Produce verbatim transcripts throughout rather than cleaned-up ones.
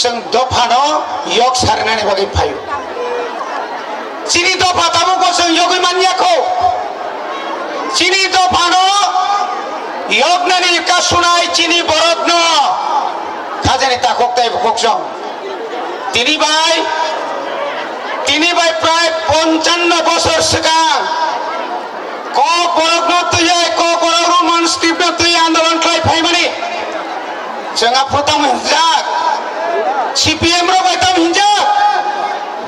Chwng dophano yok sarinani bagwi phaio. Chini dopha tabukbo chwng yogwi manya kho. Chini dophano yoknani kasunai chini borokno khajani takhuk tei bukhuk chwng. Tini bai, tini bai prai ponchanno bosor swkang kok borokno twiwi, kok borok Roman script no twiwi andolon khlai phaimani. Chwng aphuru tamo hinjak, C P M rok bai tamo hinjak.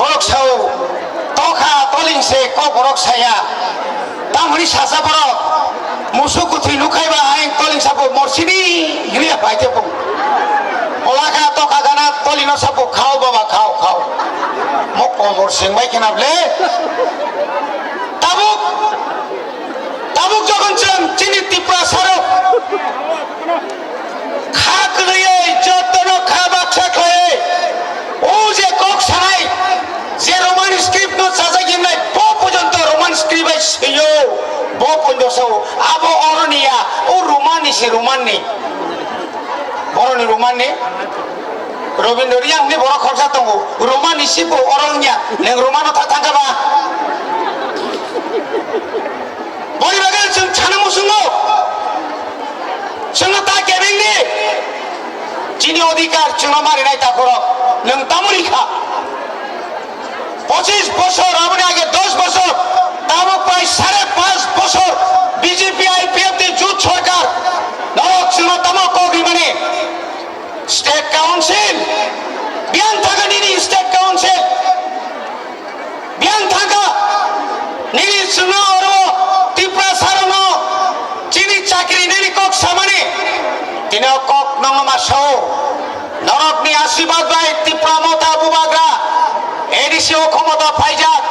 Borok sao, tokha toling se kok borok saya. Tamoni sasa borok, musuk kuthwi nukhai ba ayang toling sabo morsini hiliya bai te pung. Olakha tokha gana tolino sabo khao baba khao khao. Mo komor sing bai khena ble. Tabuk, tabuk jokhon chwng chini Tiprasa rok kha kwlwiwi, jotono kha baksa khlaiwi, o je kok sanai, je Roman script no chajak hinai, bo pojonto Roman script bai swiyo, bo pojonto sao, abo oro niya, o Roman ni se Roman ni. Boroni Roman ni? Robindro Reang ni borok khoroksa tongo, Roman ni sibo oro wngya, neng Roman no tha thangkha ba? Boni bagwi chwng sana muchungo. Chwngno ta kebengdi. Chini odhikar chwngno marinai takhorok. Nwng tamoni kha. Pochis bosor, aboni age dos bosor, tabuk pai sare panch bosor B J P I P F ni jut sorkar. Norok chwngno tamo kok rimani. State Council. Biyang thangkha nini State Council. Biyang thangkha nini chwngno oro Tiprasa rokno chini chakri nini kok samani. Tini o kok nongno ma sao. Norokni asirwad bai Tipra Motha Bubagra A D C o khomota phaijak.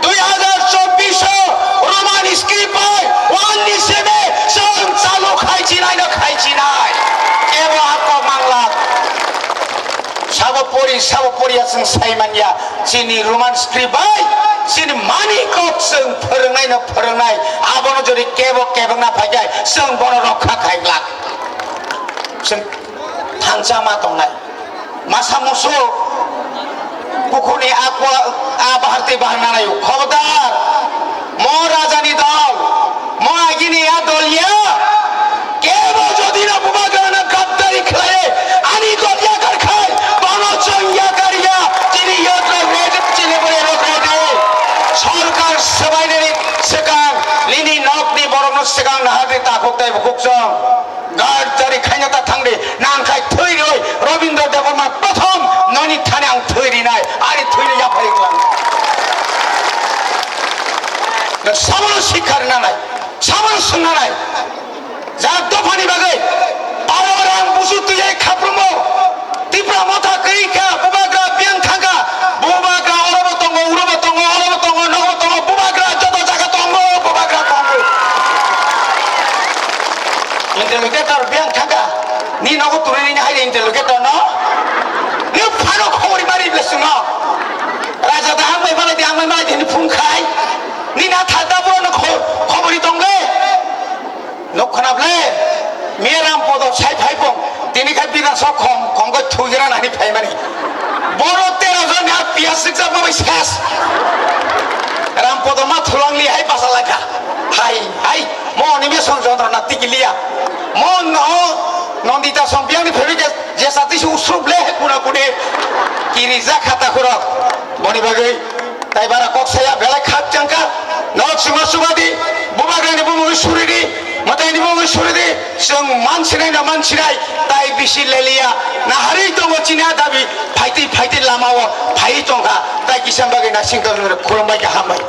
Dui hajar chobbish o Roman script bai one ni sebe chwng chalu khai chinai no khai chinai. Ebo ako mangla. Sabo pori, sabo poriya chwng sai manya. Chini Roman script bai, chini mani kok chwng phwrwngnai no phwrwngnai. Abono jodi kebo kebengna phaikai, chwng bono rokha khai glak. Chwng thansa ma tongnai. Masa musu pukhuni akwa a bahar tei bahar nanai. Khobodar, mo rajani dol, mo agini a dol ya. Kebo jodi no Bubagrano gaddari khlai, ani dol yakar khai, bono chwng yakar ya. Chini yatra red, chini bwrwi rok red. Sorkar swbainani swkang, nini nokni borokno swkang naharni takhuk tei bukhuk chwng. Gaddari khaina ta thangdi, nang khai thwi rwi Robindra Debbarma prothom noni thani ang thwi rinai, ani thwini yaphari klang. Nwng sabono sikha rina nai, sabono swngna nai. Jak dophani bagwi, aro rang busu twi ai khaprumo. Tipra Motha kwrwi kha, Bubagra biyang thangkha, Bubagra orobo tongo, urobo tongo, orobo tongo, nogo tongo, Bubagra joto jaga tongo, Bubagra tongo. Interlocutor biyang thangkha, ni nogo turi ni hai interlocutor no, ni phano khobori mari ble sungo. Raja da ang bai malai di, ang bai malai di, ni phung khai, ni na thada bro no kho-, khobori tongge. Nok khna ble, miya Rampodo sai phai pong, tini kha bidhan sabha khom, khom khe thugira nani phaimani. Boro tero jon ni ar piyas sikjak ma bai ses. Rampodo ma thulang li hai basa lai kha. Hai, hai, mo ni be song jontro na tiki liya. Mo no, Nondita song biyang ni phabi je, je sati su usrup le, kuna kune. Kiri ja khata khurok. Boni bagwi. Tai bara kok saya belai khak changkha. Nok sima subadi, Bubagrani bumungwi suridi, mwtaini bumungwi suridi, chwng mansinai na mansinai, tai bisi leliya, naharwi tongo chini a dabi, phaitwi phaitwi lama o phaiwi tongkha, tai kisa bagwi naising tongmani khulumbai kha hambai.